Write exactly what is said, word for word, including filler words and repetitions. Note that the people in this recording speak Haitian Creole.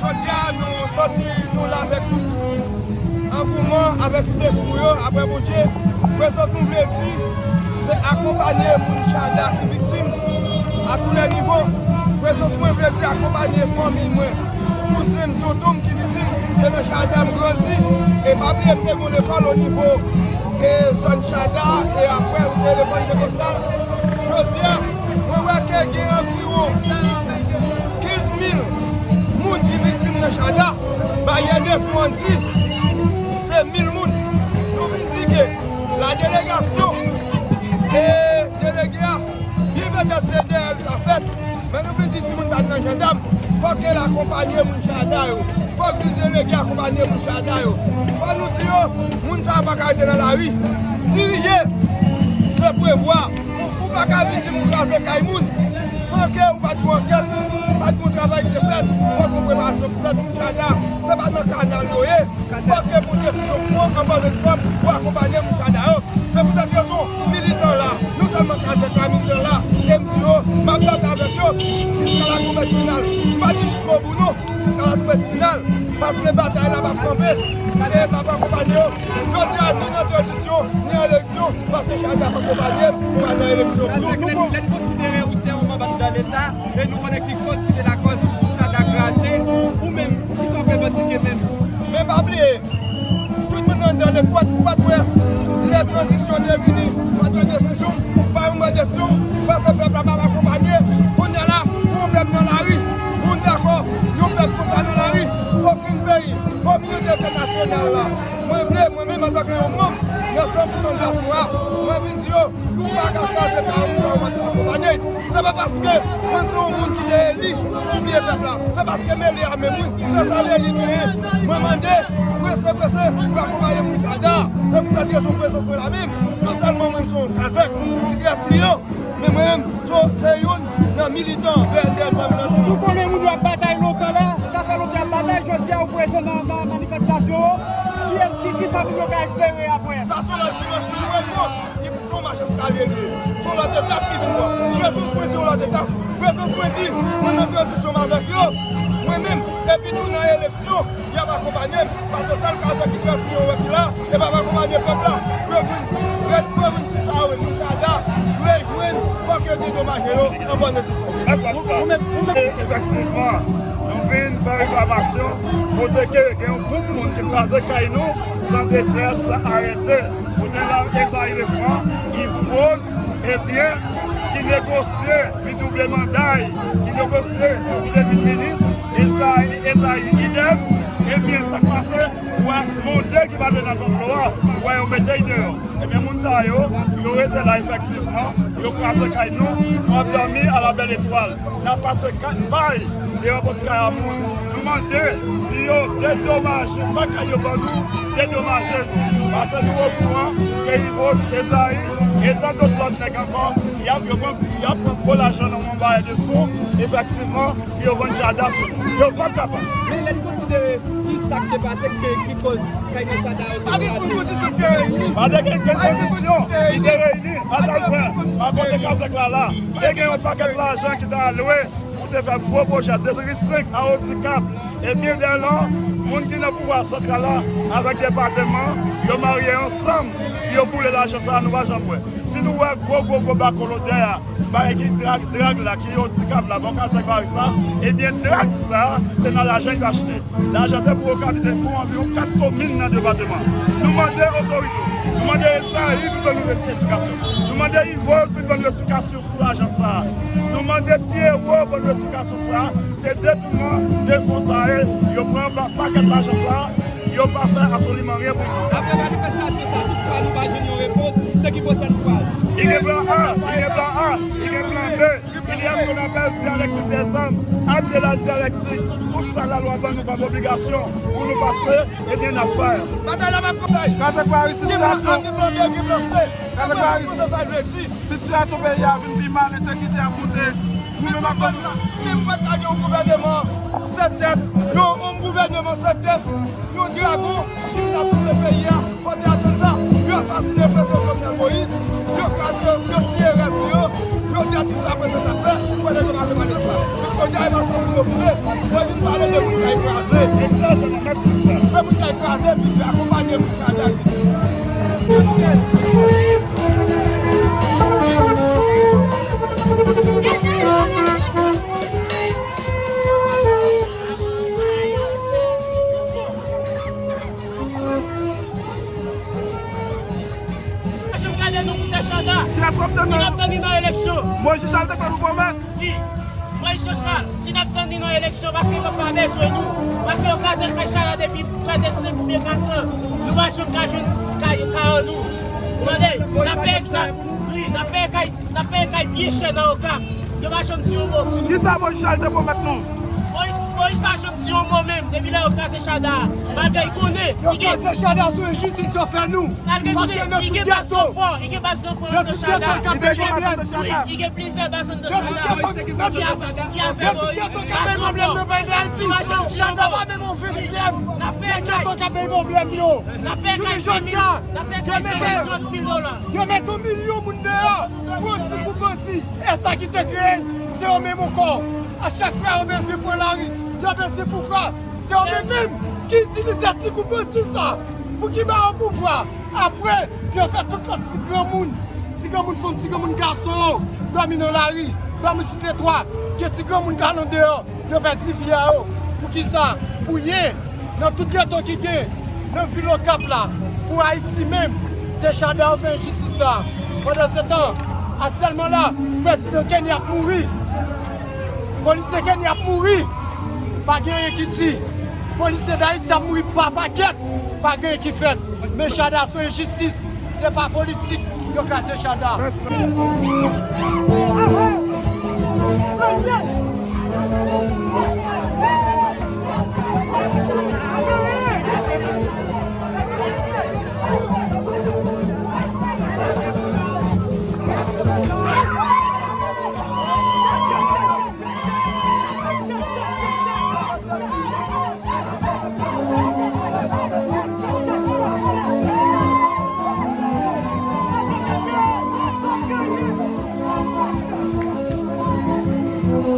Jodi a, nou santi nou la avèk tout angouman, avèk tout espri yo, apre Bondye. Prezans nou vle di, se akonpanye moun Chada ki viktim a tou lè nivo. Prezans mwen vle di akonpanye fanmi mwen, kouzen m, tonton m ki viktim, se nan Chada m grandi. E pa bliye m te gen lekòl o nivo e zòn Chada, e apre m te lekòl Pentecostal. Jodi a, mwen wè ke gen anviwon kenz mil moun ki viktim nan Chada. Baryè de fon di se mil moun. Nou vin di ke la delegasyon e delege a, byen petèt se dèyè l sa fèt, men nou vin di timoun pa t nan jandam, fòk ke l akonpanye moun Chada yo. Fòk vin delege akonpanye moun Chada yo. Fò nou di yo, moun sa yo pa ka rete nan lari. Dirije, se prevwa. Ou, ou pa ka vin di m ou kraze kay moun san ke ou pa t gen ankèt, pa t gen travay ki te fèt, pa t gen preparasyon pou fèt moun Chada. Se pa nan kanal yo ye. Fòk gen pou desizyon fò anba lespwa pou akonpanye moun Chada yo. Se poutèt rezon militan la, nou sèlman kraze kay militan la, e m di yo, m ap batay avèk yo jiska la tonbèt final. M pa di jiskobou non, jiska la tonbèt final, paske batay la p ap kanpe, e m ap akonpanye yo. Jodi a, ni nan tranzisyon, ni an eleksyon, paske Chada pa akonpanye m, m pa nan eleksyon. Nou, nou, lè n konsidere ou se yon manm anndan Leta, e nou konnen ki kòz ki te lakòz Chada kraze, ou menm, kisa w revandike menm? Men pa bliye, tout moun anndan Leta, ou pa t wè lè tranzisyon te vini, ou pa t wè desizyon, pa yon mwen desizyon, paske pèp la pa akonpanye. Kounye a la, pou yon pèp nan lari, pou n dakò, yon pèp konsa nan lari, okenn peyi, kominote entènasyonal la, mwen vle, mwen menm antanke yon manm nan san pou san dyaspora, mwen vin di yo, nou pa ka kraze kay moun sa yo pa t akonpanye. Se pa paske mwen se yon moun ki te eli pou bliye pèp la. Se paske m eli a menm wi. Se sa m eli tou wi. Mwen mande, prese, prese, pou akonpanye moun Chada. Se pou sèt rezon prezans mwen la menm. Non sèlman mwen se yon kazèk ki trè friyan, men mwen menm, se, se youn nan militan V N D N pami nan tout. Nou konnen moun yo ap batay lontan la, sa fè lontan y ap batay, jodi a ou prezan nan, nan manifestasyon yo. Ki, ki, kisa moun yo ka espere apre? Sa se yon lòt dimansyon nou reprann. Ki pou yon mach eskalye li ye. Se yon lòt etap ki vin pran. Prezans mwen di yon lòt etap. Prezans mwen di, mwen nan tranzisyon m avèk yo. Mwen menm, epi tou nan eleksyon, y ap akonpanye m. Paske sèl kazèk ki trè friyan yo wè ki la, e p ap akonpanye pèp la. Yo vin, ret, yo vin, sa yo, moun Chada, yo jwenn, fòk yo dedomaje yo, an bòn e difò. Ou, ou menm, ou menm. E, efektivman, nou vin fè reklamasyon, kote ke gen yon gwoup moun ki kraze kay nou, san detrès arete. Ou te la Ezayi Lefran, Yves Rose, ebyen, ki negosye, ki double manda l, ki negosye pou te vin minis, Ezayi, Ezayi idèm, ebyen, sa k pase, ou wè, Monde ki pa te nan konplo a, ou wè, yo mete l deyò. Ebyen, moun sa yo, yo rete la efektivman, yo kraze kay nou, nou ap dòmi a la bèl etwal. N ap pase kat pay deyò pòt kay a moun. Nou mande pou yo dedomaje, fè kay yo ban nou, dedomaje nou. Paske nou okouran ke Yves Rose, Ezayi, e tan dòt lòt nèg ankò, y ap, yo pran, y ap pran gwo lajan nan yon bagay de fon, efektivman, pou yo vann Chada sou nou. Yo p ap kapab. Men lè n konsidere ki sa k te pase, ki, ki kòz kay nan Chada yo te kraze. Pa gen kondisyon ki te reyini. Pa te gen kondisyon ki te reyini. Atann frè, pa kote kazèk la la. Te gen yon pakèt lajan ki te alwe pou te fè gwo pwojè de risenk a Odikap. Ebyen, dèlò, moun ki nan pouvwa santral la avèk depatman, yo marye ansanm pou yo boule lajan sa a, nou pa janm wè. Si nou wè gwo, gwo, gwo bako lodè a, bagay ki drag, drag la, ki Odikap la, bon, kazèk Varis la, ebyen, drag sa a, se nan lajan yo te achte. Lajan te pou yo kapite pou anviwon kat komin nan depatman. Nou mande otorite, nou mande Ezayi pou ban nou eksplikasyon. Nou mande Yves Rose pou ban nou eksplikasyon sou lajan sa a. Nou mande Pierrot ban nou eksplikasyon sa a. Se detounman de fon sa a ye. Yo pran pa-, pakèt lajan sa a. Yo pa fè absoliman anyen pou nou. Apre manifestasyon sa, toutfwa nou pa jwenn yon repons, se ki pwochèn fraz? Li gen plan A, li gen plan A, li gen plan B. Il y a ce qu'on appelle dialectique des armes, art de la dialectique. Tout sa lalwa ban nou kòm obligasyon pou nou pase, ebyen, n ap fè. Batay la p ap kanpe. Kazèk Varis, sitiyasyon. Ki plan A, ki plan B, ki plan C. Kazèk Varis, sitiyasyon peyi a vin pi mal, ensekirite ap moute. Nou menm ak nou menm pa t ka gen yon gouvèneman sèt tèt, yon, yon gouvèneman sèt tèt, yon dragon ki vin ap pouse peyi a. Kote a konsa, yo asasinen prezidan Jovenel Moïse, yo kraze, yo tiye rèv li yo, jodi a tout sa prezidan t ap fè, pou nèg yo pa fè malèz sa. Jodi a, e pa sa moun yo vle. Moyiz pale de moun k al kraze. De moun k al kraze, misye akonpanye moun k al kraze. Mwen, Jean Chal te fè nou pwomès. Wi. Mwen, Jean Chal, si n ap tann li nan eleksyon, paske yo pa bezwen nou. Paske yo kraze kay Chada depi prè de senk oubyen kat an. Nou pa janm ka jwenn kay, kay an nou. Ou tande? N ap peye, n ap, wi, n ap peye kay, n ap peye kay byen chè nan Okap. Yo pa janm di yon mo pou nou. Kisa Moyiz Chal te pwomèt nou? Moyiz, Moyiz pa janm di yon mo menm depi lè yo kraze Chada. Malgre l konnen, yo kraze Chada sou enjistis yo fè nou. Malgre l konnen, li gen baz ranfò, li gen baz ranfò nan Chada. Wi, li gen plizyè baz nan Chada ki ap, ki ap fè Moyiz baz ranfò. Chada pa menm yon ventyèm nan geto k ap bay pwoblèm yo. Jounen jodi a, yo mete, yo mete yon milyon moun deyò pou yon ti gwoup bandi. E sa ki te kreye l, se yo menm ankò. A chak fwa yo bezwen pran lari, yo bezwen pouvwa. Se yo menm menm ki itilize ti gwoup bandi sa pou ki ba yo pouvwa. Apre, yo fè tout lòt ti granmoun, ti granmoun fanm, ti granmoun gason yo dòmi nan lari, dòmi sou tretwa. Gen ti granmoun k al andeyò, yo pèdi vi a yo. Poukisa? Pou yen. Nan tout geto ki gen nan vil Okap la, pou Ayiti menm, se Chada yo fè enjistis sa. Pandansetan, aktyèlman la, prezidan Kenny ap mouri. Polisye Kenny ap mouri. Pa gen anyen ki di. Polisye Dayiti ap mouri pa pakèt. Pa gen anyen ki fèt. Men Chada sou enjistis. Se pa politik yo kraze Chada.